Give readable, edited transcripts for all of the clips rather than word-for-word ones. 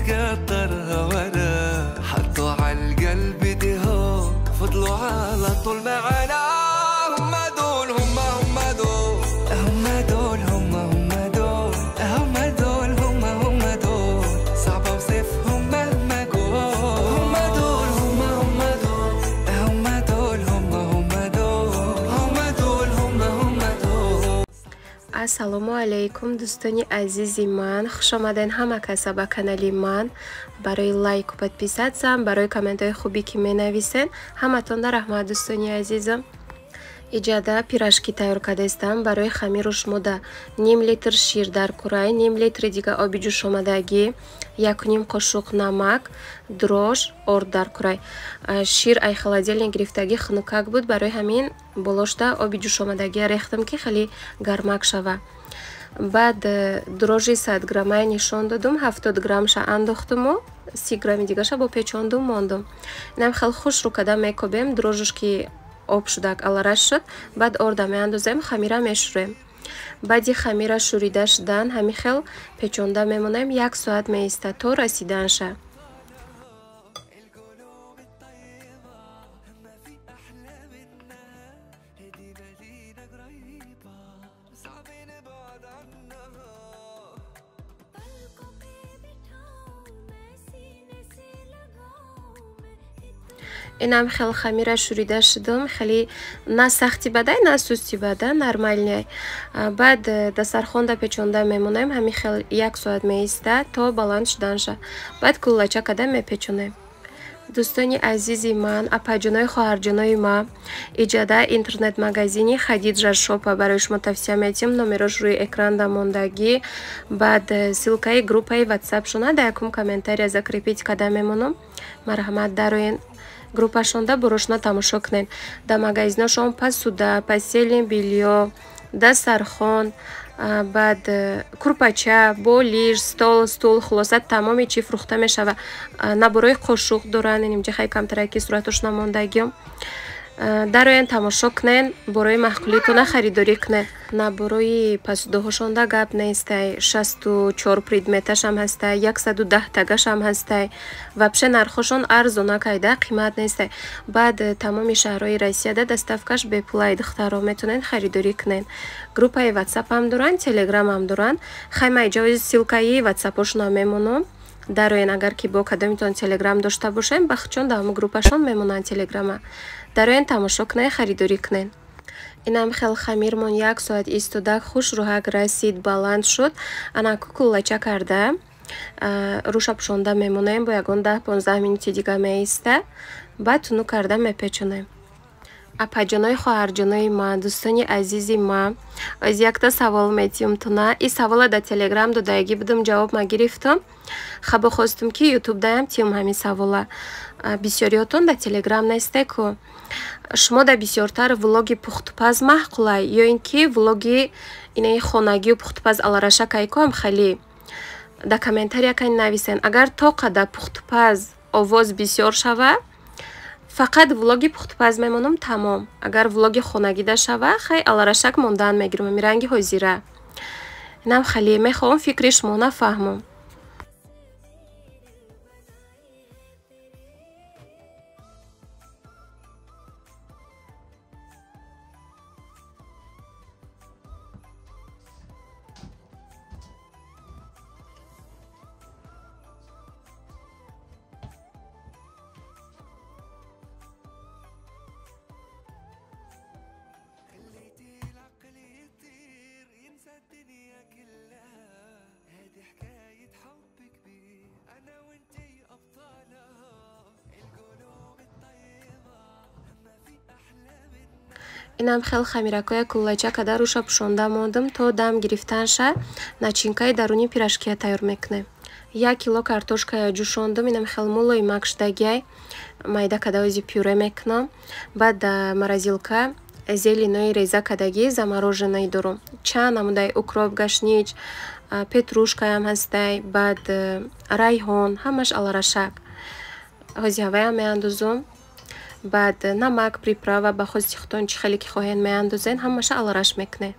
يكترها ورا حطوا عالقلب دهون فضلوا على طول معانا. هم دول هم هم دول هم دول هم هم دول هم دول هم هم دول صعب اوصفهم مهما قول. هم دول هم هم دول هم دول هم هم دول هم دول هم هم دول. Ассалому алайкум, дӯстони азизи ман, хуш омаден ҳама каса ба канали ман. Барои лайку подписаться, барои комментҳои хубе ки менависен, ҳаматонда раҳмат, дӯстони азизам. Иҷада пирожки тайёр кардастам. Барои хамиру шумода ним литр шир дар курай, ним литри дига оби ҷӯшомадагӣ, якуним қошуқ намак, дрож, орд дар курай. Шир ай холодильник гирифтагӣ хунукак буд, барои ҳамин болошта оби ҷӯшомадагия рехтам, ки хеле гармак шава. Баъд дрожи 100 граммай нишон додум, 70 граммша андохтуму 30 грамми дигаша бо печондум мондум. Инам хел хушрӯ када мекобем, дрожуш ки об шудак алараш шуд, баъд орда меандозем, хамира мешӯрем. Баъди хамира шӯрида шудан ҳамин хел печонда мемонем, як соат меистад то расиданша. Инам хел хамира шӯрида шудум, хеле на сахти бадай, на сусти бада, нормальный. Баъд дастархонда печонда мемонем, ҳамин хел як соат меистад то баланд шуданша. Баъд куллача када мепечонем. Дӯстони азизи ман, апаҷонои хоҳарҷонои ма, иҷада интернет-магазини Хадиджа Шопа барои шумо тавсия медиҳем. Номерош рӯи экранда мондагӣ. Баъд ссылкаи группаи ватсапшона дар якум комментария закрепить када мемонам. Марҳамат, дароен группашонда борошна тамошо кунед. Дар магазинашон посуда, постельное бельё, дастархон, баъд курпача, болиш, стол, стул, хулоса тамоми чӣ фурӯхта мешава. Наборои қошуқ доранд, инҷа хай камтараки суратош намондагиём. Дароен тамошо кунед, борои маъқулитона харидорӣ кунед. Наборои посудаҳошонда гап нестай, 64 предметашам ҳастай, 110 тагашам ҳастай. Вообще нархошон арзона кайда, қимат нестай. Баъд тамоми шаҳрҳои Россияда доставкаш бепулай, духтаро метавонед харидорӣ кунед. Группаи ватсапам доранд, телеграмам доранд. Хай ма иҷози ссилкаи ватсапошона мемонам. Дароен, агар ки бо кадомитон телеграм дошта бошем, бахчон дар ҳамон группашон мемонанд телеграма. Дароен тамошо кунед, харидорӣ кунед. Инам хел хамирмон як соат истода хушрӯҳак расид, баланд шуд. Анаку куллача карда рӯша пӯшонда мемонем, бо ягон 10-15 минути дига меиста. Баъд тунук карда мепечонем. Апаҷонои хоҳарҷонои ма, дӯстони азизи ма, аз якта савол метиҳам туна. И савола дар телеграм додаягӣ будум, ҷавоб ма гирифтам. Хабо хостум ки ютуб даям тиҳам ҳамин савола. Бисёриётон дар телеграм несте ку. Шумо дар бисёртар влоги пухтупаз маъқулай ё ин ки влоги инаи хонагию пухтупаз алараша кайкоам хеле? Дар комментария кай нависен. Агар то қадар пухтупаз овоз бисёр шава, фақат влоги пухтупаз мемонам, тамом. Агар влоги хонагида шава, хай аларашак мондан мегирам, ами ранги ҳозира. Инам хеле мехоҳам фикри шумо нафаҳмам. Инам хел хамиракоя куллача када рӯша пӯшонда мондам то дам гирифтанша. Начинкаи даруни пирожкия тайёр мекунем. 1 кило картошкая ҷӯшондум, инам хел мулоимак шудагиай, майда када ози пюре мекунам. Баъд дар морозилка зелинои реза кадагӣ замороженный дорум. Чанд намудаи укроп, гашнич, петрушкаям ҳастай, баъд райҳон, ҳамаш аларашак. Ҳози ҳаваям меандозум. Баъд намак, приправа ба хости худтон чӣ хеле ки хоҳед меандозен, ҳамаша алараш мекунед.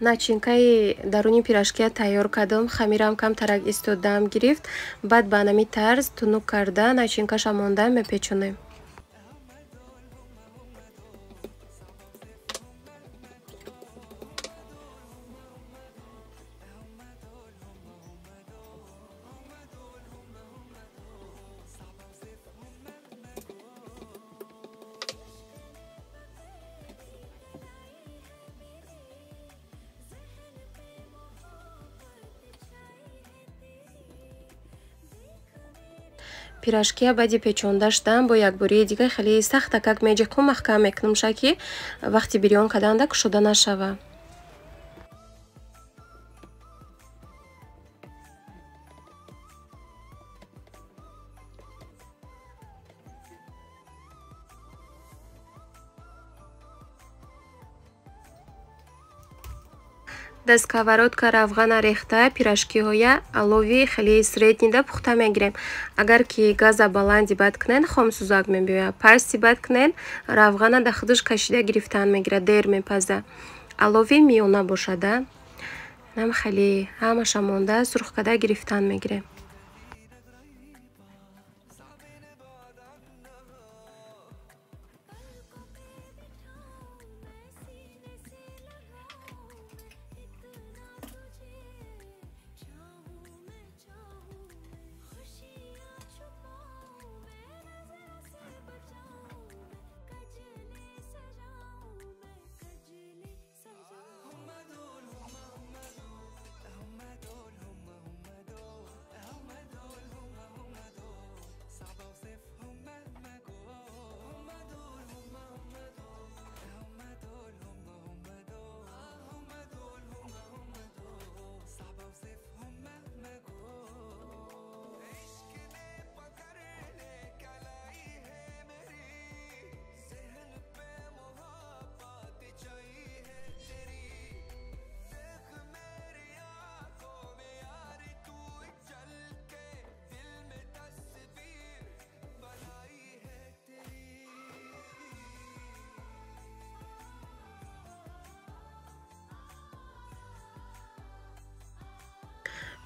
Начинкаи даруни пирожкия тайёр кардам, хамирам камтарак истодам гирифт, баъд ба нами тарз тунук карда начинкаша монда мепечонем. Пирожкия баъди печонда шудан бо якбории дига хеле сахтакак меҷиқу маҳкам мекунам, ки вақти бирён карданда кушода нашава. Дар сковородка равғана рехта пирожкиҳоя алови хеле среднида пухта мегирем. Агар ки газа баланди бад кунен, хомсӯзак мебиёяд. Пасти бад кунен, равғана дар худаш кашида гирифтан мегирад, дер мепаза. Алови миёна бошада. Нам хеле ҳамаша монда сурх карда гирифтан мегирем.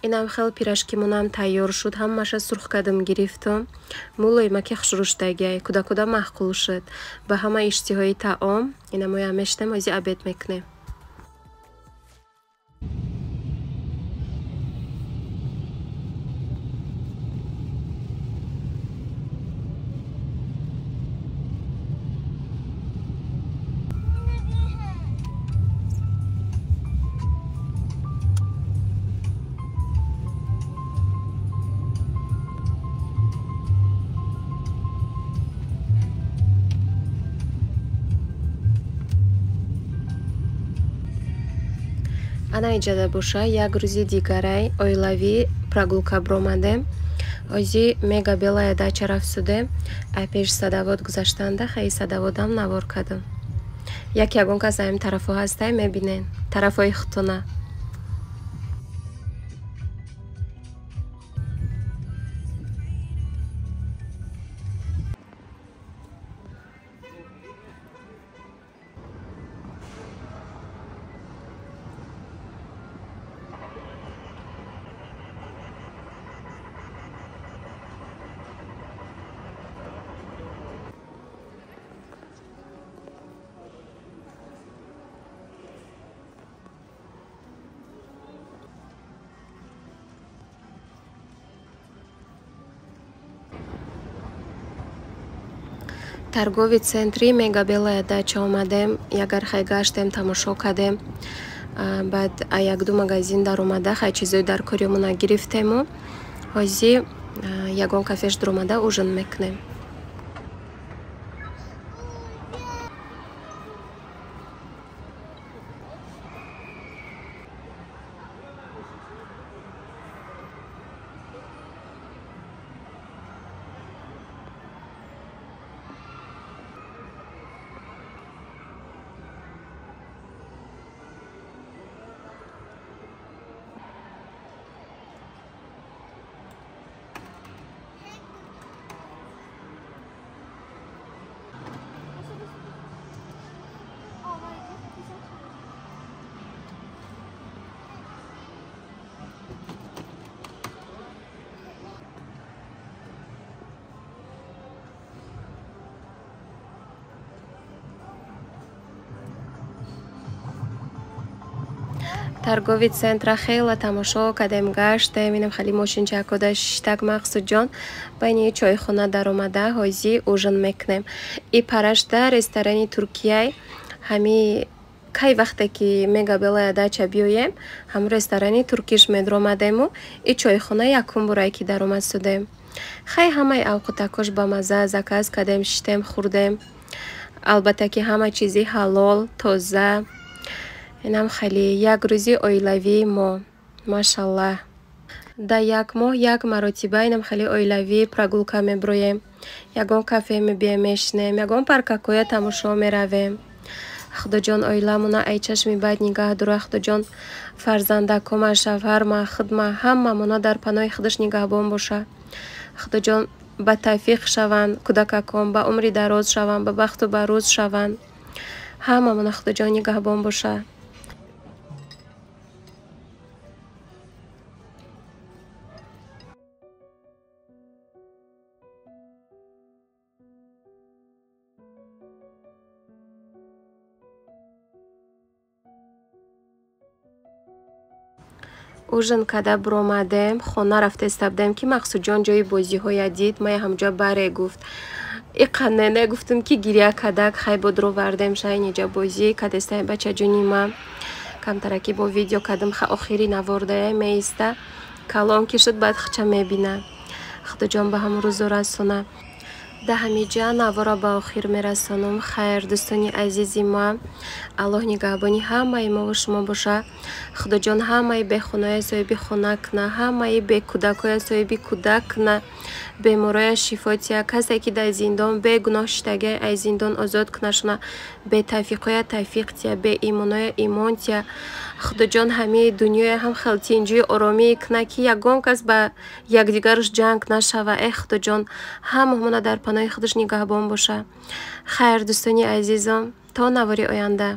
Инам хел пирожкимонам тайёр шуд, ҳамаша сурх кардам гирифтам. Мулоимаки хушрӯштагиай, кӯдакода маъқул шуд. Ба ҳама иштиҳои таом инамоям мешитем, ози обед мекунем. Ана иҷода боша, як рӯзи дигарай оилавӣ прогулка биромадем. Ози Мега Белая дача рафтудем. Ай пеш садовод гузаштанда хаи садоводам навор кардам. Як ягон кас аим тарафҳо ҳастай, мебинен тарафҳои хутуна. Торговый центри Мега Белая дача омадем, ягар хай гаштем, тамошо кардем. Баъд якду магазин даромада, хай чизои дар кориёмона гирифтему. Ҳози ягон кафеш даромада ужин мекунем. Торговый центра хела тамошо кардем, гаштем. Инам хеле мошинчакода шиштак Мақсудҷон байни чойхона даромада, ҳозӣ ужин мекунем. И парашта ресторани Туркияй, ҳами кай вақте ки Мегабелая дача биёем, ҳам ресторани туркиш медромадему и чойхона якум бурай ки даромад судем. Хай, ҳамаи авқутакош ба мазза, заказ кардем, шиштем, хӯрдем. Албатта ки ҳама чизи ҳалол, тоза. Инам хеле як рӯзи оилавии мо, машаллаҳ. Дар як моҳ як маротиба инам хеле оилавӣ прогулка меброем, ягон кафе мебием, мешинем, ягон паркакоя тамошо меравем. Худоҷон, оиламона ай чашми бад нигаҳ дора. Худоҷон, фарзандакома, шавҳарма, худма, ҳамамона дар паноҳи худаш нигаҳбон боша. Худоҷон, ба тавфиқ шаванд кӯдакакон, ба умри дароз шаванд, ба бахту ба рӯз шаванд. Ҳамамона Худоҷон нигаҳбон боша. Ужин када биромадем, хона рафтеста будем, ки Мақсудҷон ҷои бозиҳоя дид, мая ҳамҷо баре гуфт. Иқанене гуфтум, ки гиря кадак. Хай, бодровардем шайниҷа, бозӣ кадестай бачаҷони ма. Камтараки бо видео кадам, ха, охири навордая меиста. Калон ки шуд, баъд хча мебина. Худоҷон ба ҳам рӯзу расона. Да ҳамиҷа навора ба охир мерасонам. Хайр, дӯстони азизи ма, Аллоҳ нигаҳбони ҳамаи мову шумо боша. Худоҷон, ҳамаи бехоная соҳиби хона кна, ҳамаи бекӯдакоя соҳиби кӯдак кна, бемороя шифо тия, касе ки дар зиндон бегуноҳ шиштагиа, аз зиндон озод кунашона, бетавфиқоя тавфиқ тия, беимоноя имон тия. Худоҷон, ҳамаи дунёя ҳам хел тинҷию оромӣ кна, ки ягон кас ба якдигараш ҷанг нашава. Э, Худоҷон, ҳамаҳомона дар паноҳи худаш нигаҳбон боша. Хайр, дӯстони азизом, то навори оянда.